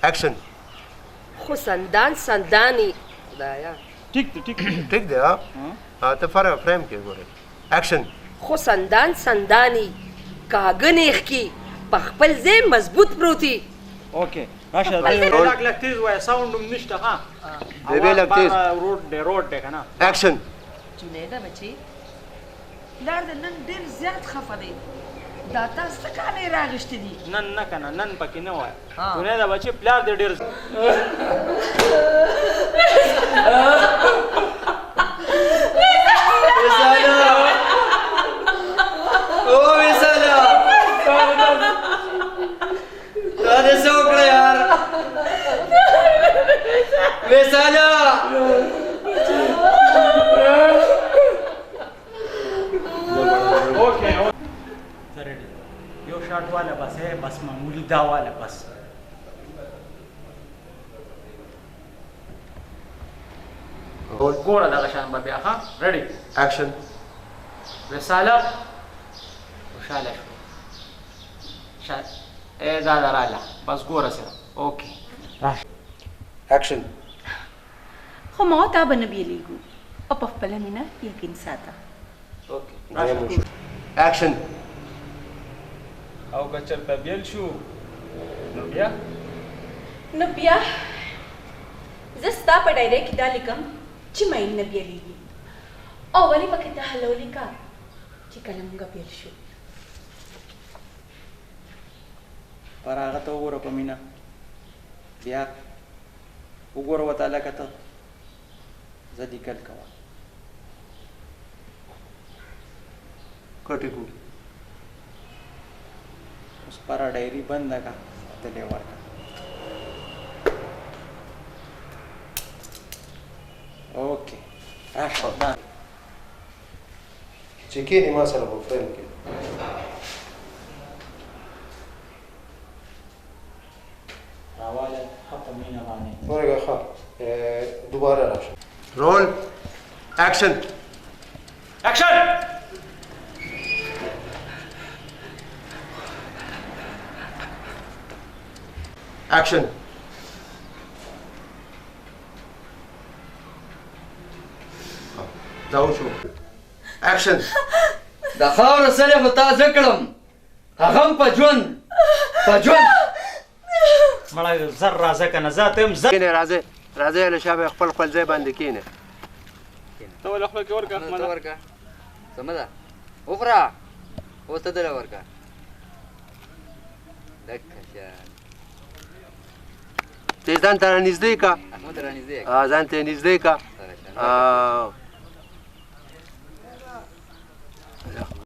اکشن. خو سندان سندانی خدایا. ټیک دی، ټیک دی. ټیک دی. ها، ته فرق فریم کې ګوره. اکشن. خو سندان سندانی کاږه نیخ کی په خپل ځای مضبوط پروتي. اوکې، راشه، لږ لږ تیز وایه، ساوند هم نشته. ها، دی لږ تیز. روډ دی، روډ دی کنه. اکشن. جنیده بچي، پلار دې نن ډېر زیات خفه دی، دا تا څه کالې راغشتې دي؟ نن نه کنه، نن پکې نه وایه. جنیده بچي، پلار دې ډېر او وساله، دا دې څه وکړه یار؟ وساله. اوکې، ریډي. یو شاټ والا بس، بس معمولی دا والا بس. ګوره دغه شان به بیا. ښه، ریډي. اکشن. وساله خوشاله شو شا ای دا دراله بس، ګوره سره. اوکې، راشه. اکشن. خو ما تا به نه بیلیږو او په خپله مینه یقین ساته. اوکې. اکشن. او که چېرته بیل شو نو بیا؟ نو بیا زه ستا په ډایرۍ کې دا لیکم چې مین نه بیلیږي، او ولې پکې ته هله ولیکه چې کله مونږ بیل شو. پر هغه ته وګوره په مینه، بیا وګوره ورته لکه ته زه لیکل کوه. کټې کو. اوس پر ډایري بنده کا، دلې ورکه. اوکې، راشه دا چې کښېنې ما سره په فریم کې. راواله، ښه په مینه باندې. ورګه. ښه، دوباره راشه. رول. اکشن. اکشن. اکشن. دا وشو. اکشن. د خاورو سرې خو تا زه کړم، هغه هم په ژوند، په ژوند. مړه زر راځه که نه، زه ته هم زر. کښېنې، راځئ، راځئ له شابه خپل خپل ځای باندې کښېنئ. ته ولې خوله کې ورکړه؟ ته احمده ورکه، سمه ده، وخوره. اوس ته دله ورکه، دکه شان. ته ځان ته رانږدې که. احمد رانږدې. ځان ته نږدې که. دغه شان.